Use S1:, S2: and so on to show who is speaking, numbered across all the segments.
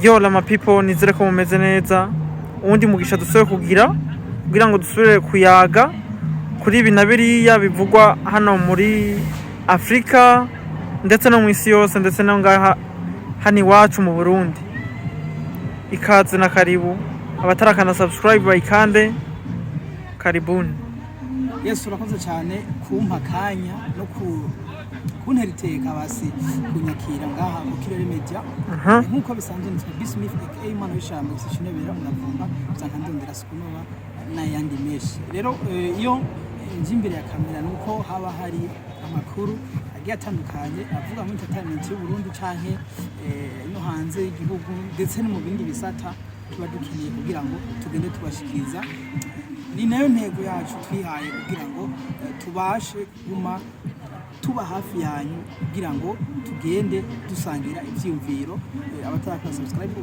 S1: Yo la people, nizere ko mumeze neza. Uwundi mugisha dusubire kugira kugira ngo dusubire kuyaga kuri ibi na biriya bivugwa hano muri Afrika ndetse no mu isi yose, ndetse no ngaha hano iwacu mu Burundi. Ikaze na karibu. Abatarakanda subscribe bayikande. Karibuni.
S2: Yesu, urakoze cyane kumpa akanya no kuntera iteka, basi kunyakira ngaha mu Kirere Media. Nk'uko bisanzwe, nitwa Bismith aka Umwana w'Ishyamba, Gishinebera Umuravumba, usanga ndondera Sukunoba n'ayandi menshi. Rero iyo nje imbere ya kamera, nuko haba hari amakuru agiye atandukanye avuga muri entertainment y'u Burundi canke no hanze y'igihugu, ndetse no mu bindi bisata tuba dukeneye kugira ngo tugende tubashikiriza. Ni nayo ntego yacu twihaye kugira ngo tubashe kuguma tuba hafi yanyu, kugira ngo tugende dusangira ivyiyumviro. Abatarakora subscribe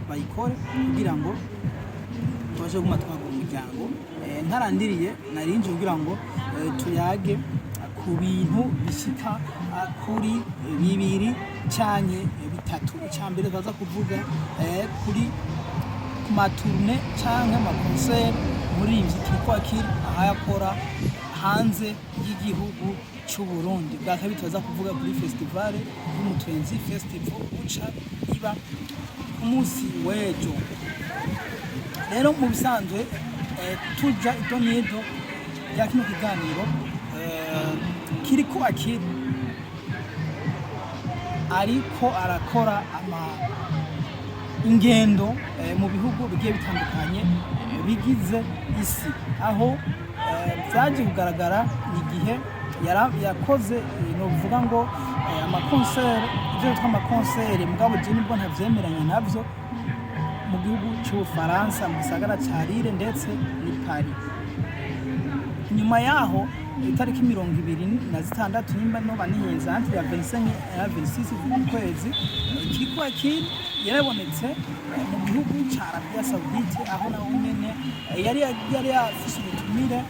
S2: bayikore kugira ngo tubashe kuguma twagura umuryango. Ntarandiriye, narinje kugira ngo tuyage ku bintu bishika kuri bibiri canke bitatu. Icya mbere, twaza kuvuga kuri ku ma tournées canke ama concerts umuririmbyi Kirikou Akili ahayakora hanze y'igihugu c'u Burundi. Bwa kabiri, tuza kuvuga kuri festival y'Umutwenzi Festival uca iba ku munsi w'ejo. Rero mu bisanzwe, tuja ido n'ido rya kino kiganiro, Kirikou Akili ariko arakora ama ingendo mu bihugu bigiye bitandukanye bigize isi, aho byaje kugaragara igihe yakoze, novuga ngo ama concerts, ibyo bitwa ama concerts, mugabo je nibwo ntavyemeranya navyo, mu gihugu c'Ubufaransa, mu gisagara ca Lille ndetse ni Paris. Nyuma yaho, itariki 26, nimba noba nihenze, entre ya 25 na 26 z'ukwezi, Kirikou Akili yarabonetse mu gihugu ca Arabia Saoudite, aho naho nyene yari afise ubutumire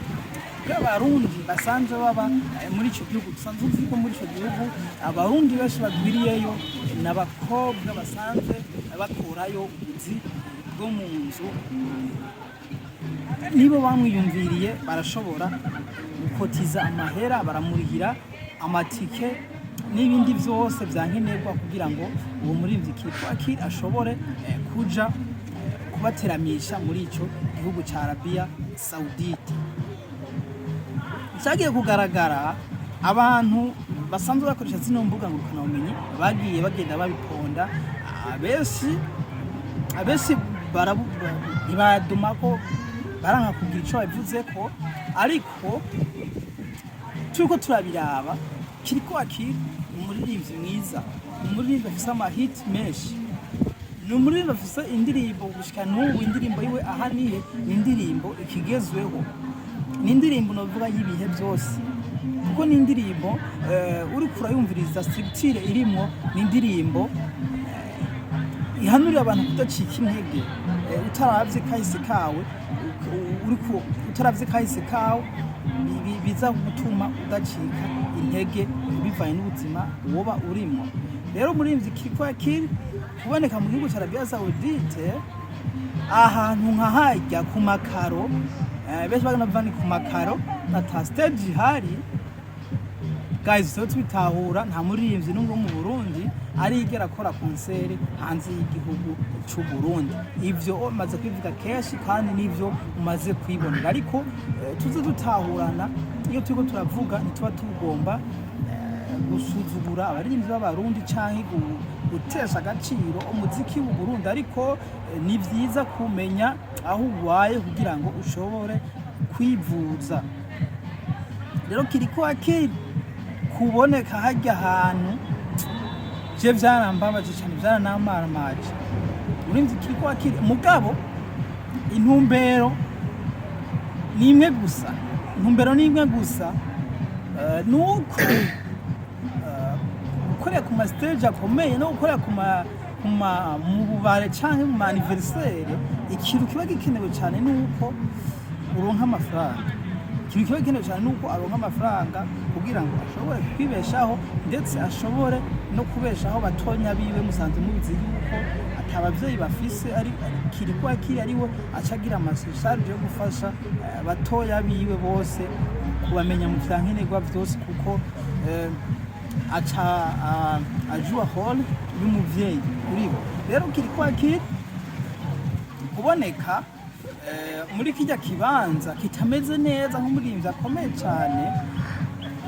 S2: bw'Abarundi basanzwe baba muri ico gihugu. Dusanzwe tuzi ko muri ico gihugu Abarundi benshi bagwiriyeyo n'abakobwa basanzwe bakorayo ubuzi bwo mu nzu. Nibo bamwiyumviriye, barashobora gukotiza amahera, baramurihira amatike n'ibindi byose bya nkenerwa kugira ngo uwo muririmbyi Kirikou Akili ashobore kuja kubateramisha muri ico gihugu ca Arabia Saoudite. Cyagiye kugaragara, abantu basanzwe bakoresha zino mbuga ngurukanabumenyi bagiye bagenda babiponda. Abenshi ntibaduma ko baranka kugira ico babivuze ko, ariko turiko turabiraba, Kirikou Akili umuririmbyi mwiza, umuririmbyi afise ama hit menshi, ni umuririmbyi afise indirimbo gushika n'ubu. Indirimbo yiwe aha nihe ni indirimbo ikigezweho, ni indirimbo novuga y'ibihe byose, kuko ni indirimbo uriko urayumviriza structure irimwo, ni indirimbo ihanurira abantu kudacika intege, utaravye kahise kawe, uriko utaravye kahise kawe, biza gutuma udacika intege bivanye n'ubuzima woba urimo. Rero umuririmbyi Kirikou Akili kuboneka mu gihugu ca Arabia Saoudite, ahantu nka harya ku makaro, benshi bagana ni ku makaro, ata stage ihari. Guys, tuba tubitahura, nta muririmbyi n'umwe wo mu Burundi arigera akora concert hanze y'igihugu c'u Burundi. Ivyo umaze kwivuga kenshi kandi nivyo umaze kwibonera, ariko tuze dutahurana. Iyo turiko turavuga, ntituba tugomba gusuzugura abaririmbyi b'Abarundi canke gutesha agaciro umuziki w'u Burundi, ariko ni vyiza kumenya aho ugwaye kugira ngo ushobore kwivuza. Rero Kirikou Akili kuboneka harya hantu, je vyarambabaje cyane, vyaranamparamaje. Urinzi Kirikou Akili, mugabo intumbero ni imwe gusa, intumbero ni imwe gusa, nuko gukorera ku ma stage akomeye no gukorera ku ma mu bubare canke mu ma anniversaire, ikintu kiba gikenewe cyane nuko uronka amafaranga. Ikintu kiba gikenewe cyane nuko aronka amafaranga kugira ngo ashobore kwibeshaho, ndetse ashobore no kubeshaho batonya biwe. Musanze mubizi yuko atari ata abavyeyi bafise, ari Kirikou Akili ariwe acagira ama charges yo gufasha batoya biwe bose, kubamenya mu vya nkenerwa vyose, kuko aca ajua rôle y'umuvyeyi kuri bo. Rero Kirikou Akili kuboneka muri kirya kibanza kitameze neza nk'umuririmbyi akomeye cyane,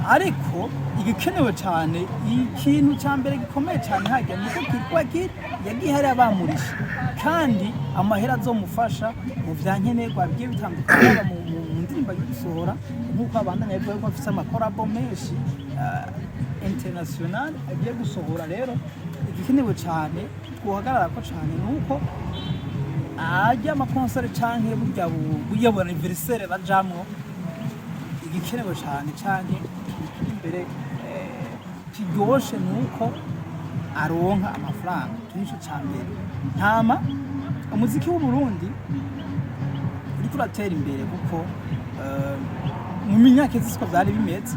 S2: ariko igikenewe cyane, ikintu cya mbere gikomeye cyane hajya niko Kirikou Akili yagiye hariya bamurisha, kandi amahera azomufasha mu vya nkenerwa bigiye bitandukanye, haba mu ndirimbo agiye gusohora, nk'uko abandanya avuga ko afise ama collabo menshi international agiye gusohora. Rero igikenewe cyane twohagarara ko cyane ni uko ajya ama concerts canke burya bu anniversaire bajamwo, igikenewe cyane canke kiri imbere kiryoshe ni uko aronka amafaranga. Icyo nico ca mbere. Ntama umuziki w'u Burundi uriko uratera imbere, kuko mu myaka iheze siko vyari bimeze,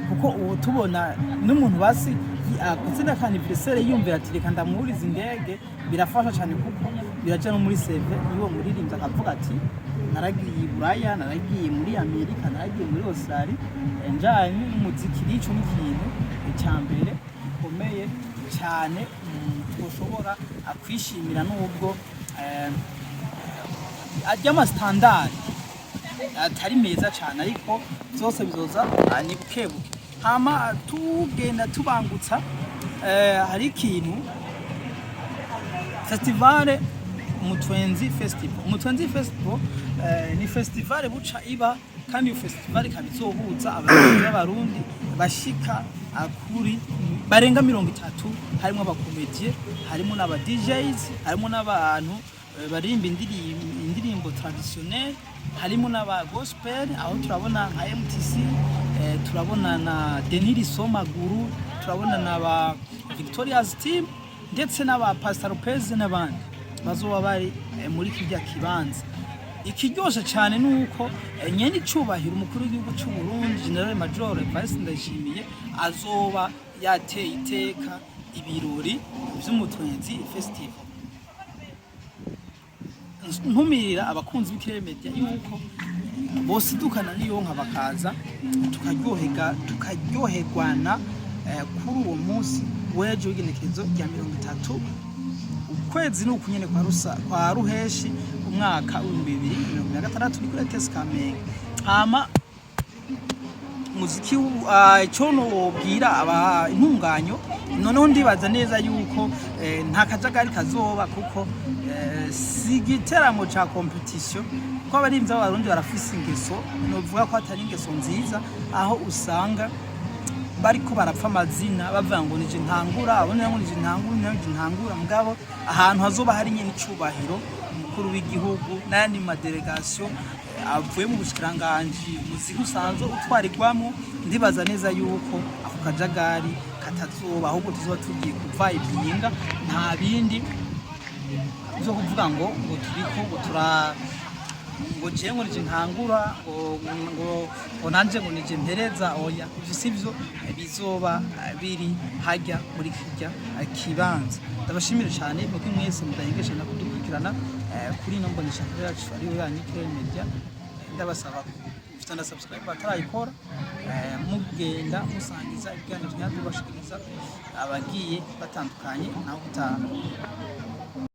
S2: kuko ubu tubona n'umuntu basi akoze n'aka anniversaire yumvira ati: "Reka ndamwuriza indege." Birafasha cyane kuko biraja no muri CV y'uwo muririmbyi, akavuga ati: "Naragiye i Buraya, naragiye muri Amerika, naragiye muri Australia njanye n'umuziki." Ico ni ikintu icya mbere gikomeye cyane twoshobora kwishimira, nubwo ajya ama standards atari meza cyane, ariko byose bizoza ni buke buke. Hama tugenda tubangutsa, hari ikintu festival Umutwenzi Festival. Umutwenzi Festival ni festival buca iba, kandi iyo festival ikaba izohuza abarundi b'abarundi bashika kuri barenga 30, harimo aba comédiens, harimo n'aba DJs, harimo n'abantu baririmba indirimbo traditionnel, harimo n'aba gospel, aho turabona nka MTC, turabona na Denis Somaguru, turabona na ba Victoria's Team, ndetse n'aba Pastor Lopez n'abandi bazoba bari muri kirya kibanza. Ikiryoshe cyane ni uko nyene icubahiro umukuru w'igihugu cy'u Burundi, General Major Evariste Ndayishimiye, azoba yateye iteka ibirori vy'Umutwenzi Festival. Ntumirira abakunzi b'Ikirere Media yuko bosidukana niyonka bakaza tukaryoherwana kuri uwo munsi w'ejo w'igenekerezo rya 30 ukwezi ni uku nyene kwa ruheshi umwaka w'2026, ni kuri ETS Kamenge. Hama muziki icyo nobwira aba intunganyo, noneho ndibaza neza yuko nta kajagari kazoba, kuko si igiteramo ca compétition, kuko abarimvyi b'Abarundi barafise ingeso novuga ko atari ingeso nziza, aho usanga bariko barapfa amazina bavuga ngo nije ntangura, abone ngo nije ntangura, nije ntangura. Mugabo ahantu hazoba hari nyene icubahiro umukuru w'igihugu n'ayandi ma délégations avuye mu bushikiranganji umuziki usanzwe utwarirwamo, ndibaza neza yuko ako kajagari katazoba, ahubwo tuzoba tugiye kuva ibyinga, nta bindi byo kuvuga ngo turiko ngo tura ngo jewe ngo nije ntangura, ngo nanje ngo nije mpereza. Oya, ivyo sivyo bizoba biri hajya muri kirya kibanza. Ndabashimire cyane muko mwese mudahengesha na kudukurikirana kuri ino mbonesha yacu ariyo yanyu Ikirere Media. Ndabasaba ufite na subscribe batarayikora, mugenda musangiza ibiganiro tugenda tubashikiriza abagiye batandukanye. Naho utaha.